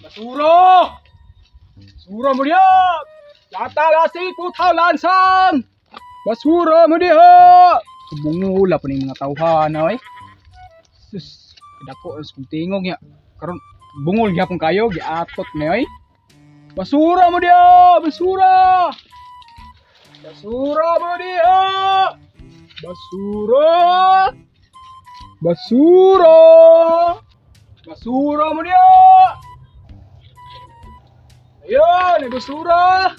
Basura! Basura mo diha! Lata lasi putaw lansang! Basura mo diha! Subungula pa ning mga tawhana oy. Sus, dako sa kong tingog niya. Karon bungol gyapon kayo, giatot ni oy. Basura mo diha! Basura! Basura mo diha! Basura! Basura! Basura mo diha! Ayun, may basura!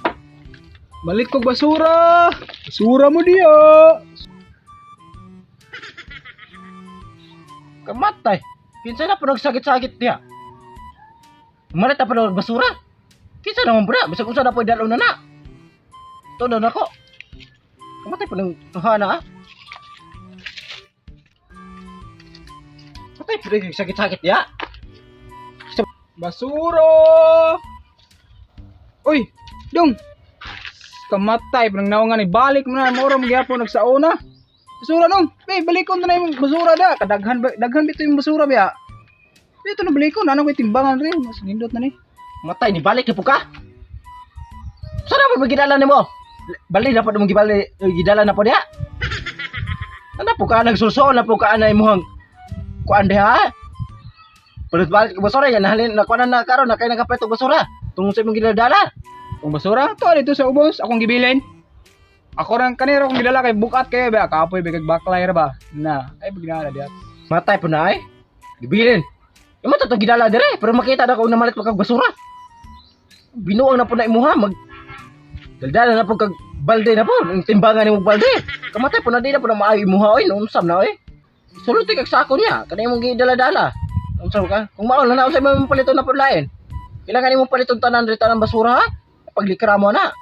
Balik kog basura! Basura mo diha! Kamatay. Kinsa na po nagsakit-sakit niya? Umalit na po ng basura. Kinsa naman po na? Bisag unsa na po idalaw na na. Ito na nako. Kamatay po ng tuhana ah. Patay po rin sakit-sakit niya. Basura! Uy, dong! Kamatay, nang naungan ni balik mo na, mura mo gyapon nagsauna. Basura dong. Be, balikon na yung basura da. Kadaghan ba, daghan bito yung basura ba? Dito na balikon, ano ko'y timbangan rin. Mas nindot na ni. Matay ni balik na po ka. Sana po magidala nimo? Bali na po mong gibali gidala na po diha. Ano po ka nagsulsuon na po ka na imong kuan diha? Balit balik basura yan halin na kuan na karon na kay nagapet og basura. Tungod sa imong gidala. Kung basura, to dito sa ubos, akong gibilin. Ako rang kanira akong gidala kay bukat kayo ba, kapoy bigag baklay ra ba. Na, ay bignala diha. Matay po na ay. Gibilin. Imo to gidala dire pero makita na ko namalit pa kag basura. Binuang na po na imuha mag daldala na po kag balde na po ang timbangan nimo balde. Kamatay po na di na po na maayo imuha oy unsam na oy. Sulod kag sako niya kanay imong gidala-dala. Unsa ka? Kung mao na na unsa imong paliton na po lain. Kailangan imong paliton tanan diri tanan basura ha. Paglikra mo na.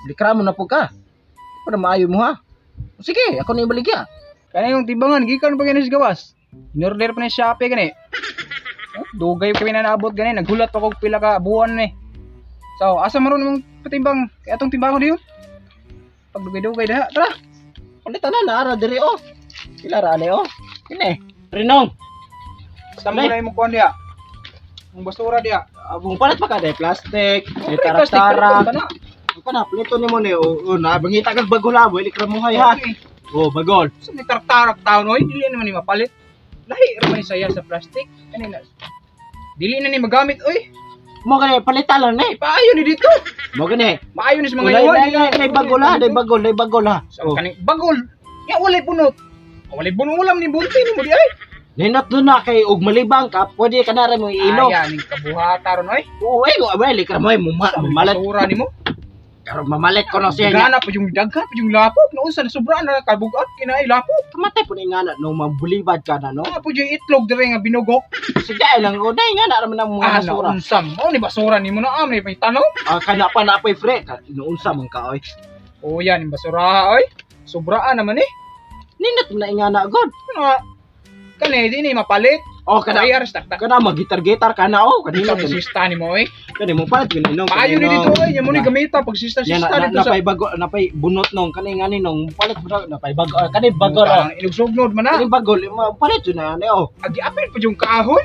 Likra mo na po ka. Di po na maayo mo ha. Sige, ako na ibaligya. Kani yung timbangan gikan pa gani sa gawas. Inorder pa ni Shopee gani. Oh, dugay kami na naabot gani, naghulat pa kog pila ka buwan ni. So, asa man ron imong patimbang? Kay atong timbangon diyon. Pag dugay-dugay diha, tara. Ulit na na ara diri oh. Sila ra ani oh. Kini. Rinong. Sa mo na imong kuan diha. Ang basura diha. Abong palit pa ka de plastic, Okay, di plastic, tarak-tarak. paliton ka na. Ka na plito nimo ni oh, oh na bangita kag bagol ha, wili ka mo hay ha. Okay. Oh, bagol. Sa may tarak-tarak taon oy, dili naman ni mapalit. Lahi ra man ni saya sa plastic. Kani na. Dili na ni magamit oy. Mo gani palitan lang ni. Paayo ni dito. Mo gani. Maayo ni sa mga Ulay iwan. lay lay lay bagol ha, lay bagol, lay bagol ha. Sa Oh. kaning bagol. Ya walay punot. Walay bunot ulam ni bunti ni mo di ay. Ninot do na kay og malibang ka, pwede ka na ra mo iinom. Aya ning kabuhata ron oy. Oo, eh, wili ka mo mamalit. Basura nimo. Karon mamalit ko no siya. Gana pa yung daghan pa yung lapok. Naunsa na sobraan na kabugat kinaay lapok. Kamatay po ni nga na no mabulibad ka na no. Mga po yung itlog dire nga binugok. Sige lang ko dai nga na ra man ang mga Ah, basura. naunsa mo ni basura nimo na am ni may tanong. Ah, kana pa na pa pre, inuunsa man ka oy. O yan yung basura oy. Sobraan naman eh. Nindot na nga na god. Ano nga? Kani di ni mapalit. Oh, kana Kaya res taktak. kana magitar-gitar kana oh, kanina Sa sista nimo oy. kani mo palit gani nong. Maayo ni dito oy, nya mo ni gamita pag sista Yan sista na, dito sa napay bago napay bunot nong kani ngani nong palit mo napay bago ah, kani bago oh. Inugsugod man na. Kani bago mo palit yun na ani oh. Agi apil pa yung kahoy.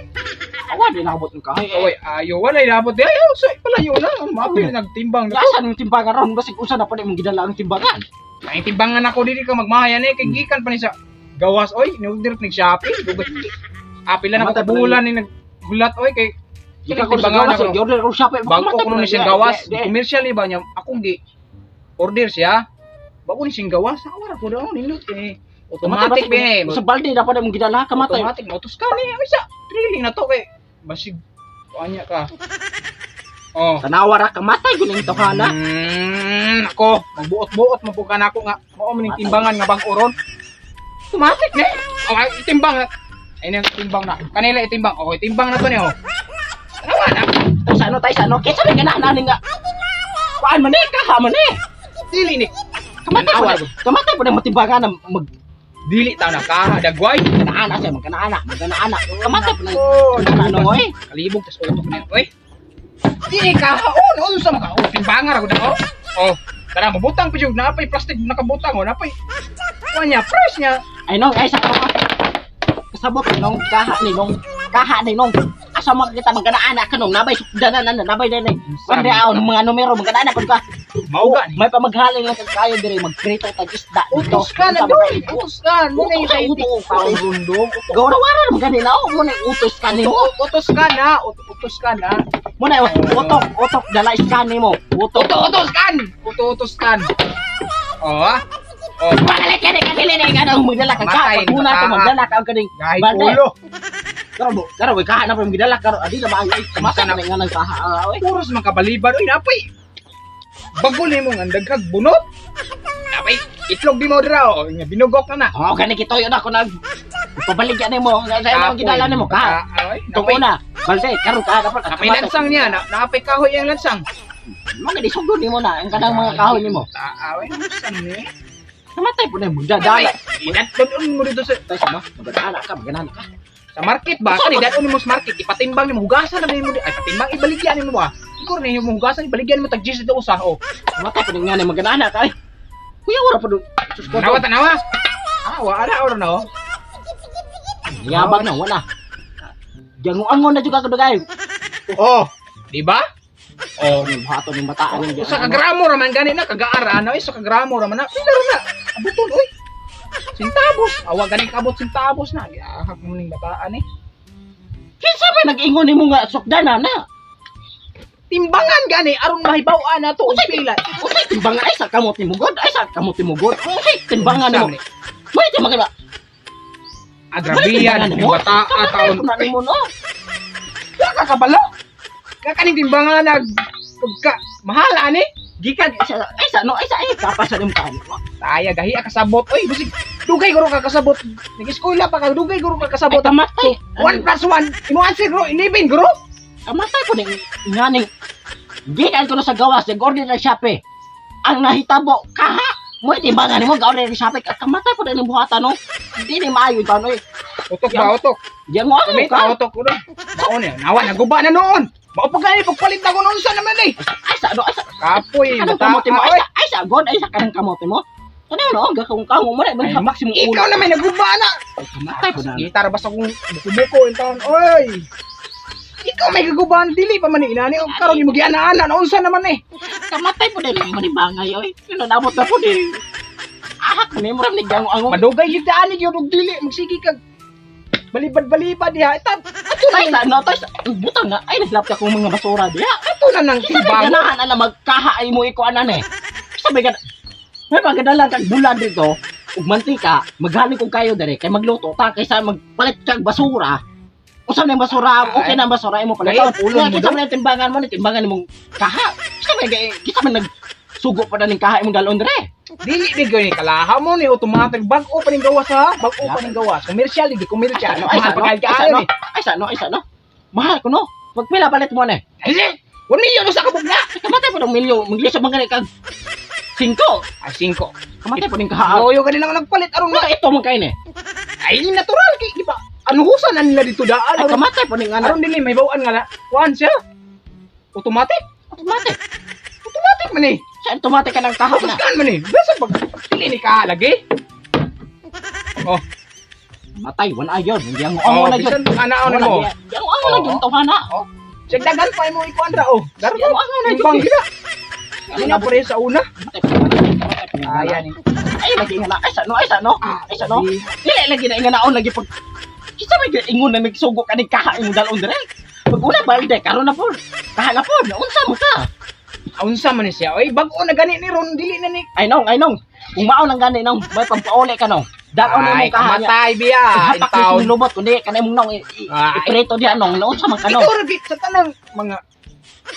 Awa di naabot ng kahoy. Oy, ayo wala inabot di ayo sa palayo na. Maapil nagtimbang na. Asa ning timbangan ron basig usa na pa imong gidala ang timbangan. Ay timbangan ako dili ka magmahaya ni kay gikan pa ni sa gawas oy, ni-order ni Shopee. Dugay. Apil na Matay ako bulan ni naghulat oy kay Gikan ko sa timbangan gawas, ako. gi-order ko sa Shopee. Bago ko ni siyang gawas, Di, di. commercial ni ba niya akong gi order siya. Bago ni siyang gawas, ako ra ko daw nindot eh. Automatic Kamatay, be. Sa balde na pa imong gidala kamatay. Automatic mautos ka ni. Ay sa drilling na to kay basig kuanya ka. Oh. Tanawa ra kamatay guning tohana. Ako, magbuot-buot mo po ka nako nga mao man ning timbangan nga bag-o ron. Automatic ni. Oh, ay, itimbang. Ay nang timbang na. Kanila itimbang. Okay, timbang na to ni oh. Tanawa na. Tay sa ano tay sa ano kinsa may ganahan ani nga. Kuan man eh, kaha man eh. Dili ni. Kamatay po Tanawa. na, kamatay po na matimbangan na mag Dili ta na kaha dagway. kanaana siya, magkanaana, magkanaana. Kamatay po na, Oh, ano oy. Kalibog tas utok na oy. Dili ka oh, unsa man ka? Oh, timbangan ra gud oh. Oh, tara mabutang pa jud napay plastic nakabutang oh, napay. Kuan niya, fresh niya. Ay nong, ay sa karon. Kasabot nong kaha ni nong, kaha ni nong. Asa mo kita magkanaan ka nung nabay sukdanan na nabay dinay. Pande aw mga numero magkanaan kun ka. Mao gani. May pamaghalin lang kag kayo diri magprito tag isda dito. Utos ka na doy. Utos ka. Mo na yung Utos, utos, taong rundong. Gawra-wara naman gani na mo na utos ka nimo. Utos ka na. Utos ka na. Mo na utok utok dala iskan nimo. Utok. Utos utos kan. Utos utos kan. Oh ah. Oh, Pagalit ka ni kadili ni nga nang magdala ka ka. Matay, Pag una to bata. magdala ka og kaning gahit Bante. ulo. Karon mo, karon way kaha na pa gidala karon adi na maayo ay kamatay Sana- na nga nang kaha. Ah, oy. Puros mga kabaliban. Uy, napay. Bagol nimo nga daghag bunot. Napay itlog di mo dira oh. Nga binugok na na. Oh, gani kitoyo na ako nag pabaligya nimo sa imong gidala nimo ka. Ay, Tung napay. una, balde karon ka dapat Napay lansang niya. Na, napay kahoy ang lansang. Mga disugod nimo na ang kanang mga kahoy nimo. Ay, saan ni? Namatay po na yung magdadala. Idaton mo dito sa Tayo sama, magdadala ka, magdadala ka. sa market ba? Kani dadon nimo sa market, ipatimbang nimo hugasan na nimo. Ay, patimbang ibaligyan nimo ba? Siguro nimo hugasan ibaligyan mo tag 10 dito usa oh. Namatay po na nga na magdadala ka. Ay. Kuya, wala po doon. Sus ko. Tanawa tanawa. Ah, wala ora na oh. Yabang na, wala. Jango-angon na juga ako dugay. Oh, di ba? Oh, buhaton yung bataan yung Usa ka gramo ra man gani na kagaara na usa ka gramo ra man na. Pila ra na? Abuton oy. Sintabos. Awa gani kabot sintabos na. Giahak mo ning bataan eh. Kinsa may nag-ingon nimo nga sukdana na? Timbangan gani aron mahibaw-an nato og pila. Unsay timbangan ay sa kamot nimo god, ay sa kamot nimo god. Unsay timbangan nimo? May timbangan ba? Agrabiyan May ning bataa taon. na nimo no. Wala ka kabalo. Kakaning timbangan nag pagka mahal ani. Gikan ay sa ay sa no ay sa ay kapas sa nimo kan. Taya gahi ka kasabot. Oy, busig dugay guro ka kasabot. Nag-eskwela pa ka dugay guro ka Ay kasabot. kamatay. 1 plus 1 imo answer guro 11 guro. Kamatay po ning nganing gikan ko na sa gawas nag order na Shopee. Ang nahitabo kaha mo timbangan nimo ga order sa Shopee kamatay po ning buhatan no. Hindi ni maayo taon oy. Utok ba utok? Diyan mo ano May ka. utok ko doon. Mao niya, nawa naguba na noon. Mao pa gani pagpalit na ko noon sa naman eh. Ay sa no ay sa Kapoy, kanang bata. kamote mo Oy, ay sa god ay sa kanang kamote mo. Tanaw no gakong kamo mo na maghamak si mong ulo. ikaw na may naguba na. Ay, kamatay po na. Gitar basta kung buko-buko in taon. Oy. Ikaw may gaguban dili pa man ni inani og karon imo giana-ana unsa naman eh. Kamatay po din ang manibangay oy. Kino nabot na po din. Ahak ni mo ni gango ango. Madugay gyud daan gyud og dili magsige kag balibad-balibad diha. Ita ato na Tay sa no tay sa butang nga ay naglap ka kong mga basura diha. ato na nang Kinsa may timbang. ganahan ana magkaha ay mo iko anan eh. Sabi ka may magdala kag bulan dito ug mantika, maghaling kog kayo dere kay magluto ta kaysa magpalit kag basura. Usa na yung basura, okay na ang basura imo palit. Ay, ulo mo Kinsa man yung timbangan mo ni timbangan nimong kaha. Kinsa may kinsa man nagsugo pa na ning kaha imong dalon dere. Dili di gyud ni kalaha mo ni automatic bag-o pa ning gawas ha. Bag-o pa ning gawas. Commercial di commercial. Ay, Mahal sa pa no, kay ay sa kaayo no, ni. ay sa no, ay sa no. Mahal ko no. Pagpila palit mo na eh. Ay, 1 million usa ka bugna. Kamatay po ng milyo, maglisod man gani kag 5. Ay 5. Kamatay po ning kaha. Goyo ka lang nagpalit aron Mga ito man kain eh. ay natural kay di ba? Anuhusan na nila dito daan Ay aron kamatay po ning ana. aron dili may bawaan nga na. Kuan siya. Automatic. Automatic. Automatic man eh. Sa automatic ka ng kaha Tapos na. kan man eh. Basta pag dili ni ka lagi. Oh, Matay, wala yun. Hindi ang oh, amo na yun. bisan ana Wala mo. Hindi ang amo na yun tawhana. Siyag dagan pa mo ikuan ra oh. Daro Hindi ang amo na yun. timbang gina. Hindi na pareho sa una. Matay po, matay po. Ayan eh. Ay lagi nga na. Ay sa no, ay sa no. Ay sa no. Dili lagi na nga naon lagi pag Kinsa may ingon na nagsugo ka ning kaha imong dalon dire. Pag una balde karon na po. Kaha na po. Unsa mo ka? Unsa man ni siya? Oy, bag-o na gani ni ron dili na ni. Ay nong, ay nong. Kung mao lang gani nong, may pampauli ka nong. Dalon na Ay, imong kaha niya. kamatay biya. Hapak ni Intaon. imong lubot kundi kanay imong nong Ay. iprito diha nong. Naunsa man ka nong. Ikaw ra gid sa tanang mga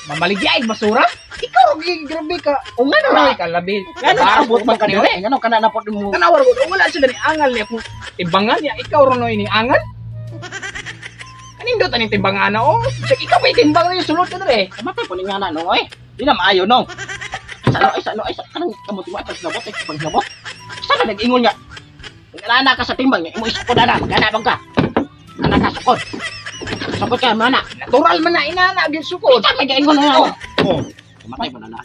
mamaligya ay basura. Ikaw ra gid grabe ka. O nga na Ay, kalabi. Ngano naabot man ka dire? Ngano kana napot mo? Tanaw ra gud wala siya gani angal niya kung timbangan niya ikaw ra no ini angal. Anindot aning timbangan na oh. Siya, ikaw pa timbang na yung sulod ka dire. Kamatay po ni nga na nong oy. Di na maayo nong. Ay sa no, ay sa no, ay sa kanang kamot mo ay paglabot ay paglabot. Sa na nag-ingon nga. Nana ka sa timbang niya, imo isukod na, magana bang ka. Ana ka sukod. Sukod ka mana. Natural man na inana gyud sukod. Isa may gaingon nga. Oh. Oh. Kamatay po na na.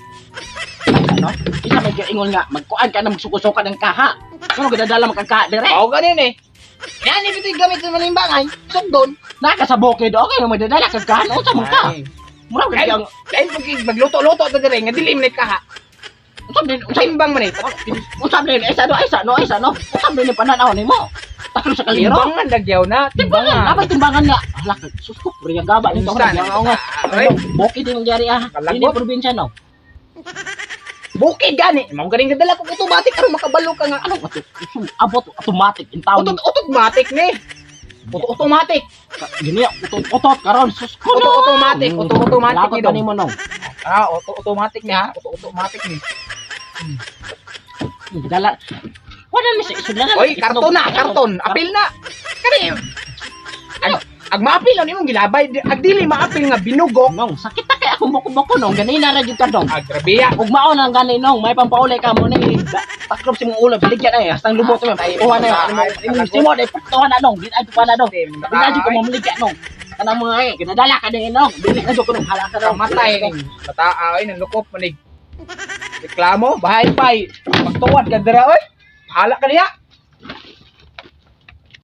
Ano? Isa may gaingon nga, magkuan ka na magsuko-suka ng kaha. Kano gidadala man kang kaha dire? Mao ganin eh. Yan ibig gamit sa manimbangan, sugdon. Naka sa bukid, okay, no, magdadala kag kahan, unsa man ka? Ay. Mura Kain, gid ang kain pag magluto-luto ta dire nga dili man ni kaha. unsa din unsa Timbang man eh. unsa din ay sa no ay sa no ay sa no. Unsa din ni pananaw nimo? Taklo sa kaliro. Timbangan lagyaw na, Timbangan, timbangan. napay timbangan nga. Hala ka, sus ko, puri ang gaba nito. Unsa Ang na? nga. Ay, Bukid din ang gyari ah. Kalagot. Dini probinsya no. Bukid gani. Mao ganing gadala kog automatic aron makabalo ka nga. Ano ato? Abot automatic in town. Auto automatic ni. Auto automatic. Gini utot utot karon sus ko. Auto automatic, auto automatic Lakot ni ka dong. nimo no. Ah, auto automatic ni ha. Auto automatic ni. Dala. Wala ni sa isudlan. Oy, karton na, karton. Apil na. Kani. Ag maapil na nimong gilabay, ag dili maapil nga binugok. Nong, sakit ta kay ako boko-boko nong ganina ra jud ka dong. Ah, grabe ya. Ug mao nang gani nong, may pampaulay ka mo ni taklob si mong ulo biligyan ay hastang lubot mo. Kuha na yun. Imong simo day patuhan na nong, di ay tuwa na dong. Di na jud ko mamaligya nong. Kanang mga ay ginadala ka din nong. Dili na jud ko nong hala ka nong. Kamatay ning bataa ay nang lukop manig. Reklamo, bahay pay. Pagtuwad ka dira oy. Bahala ka niya.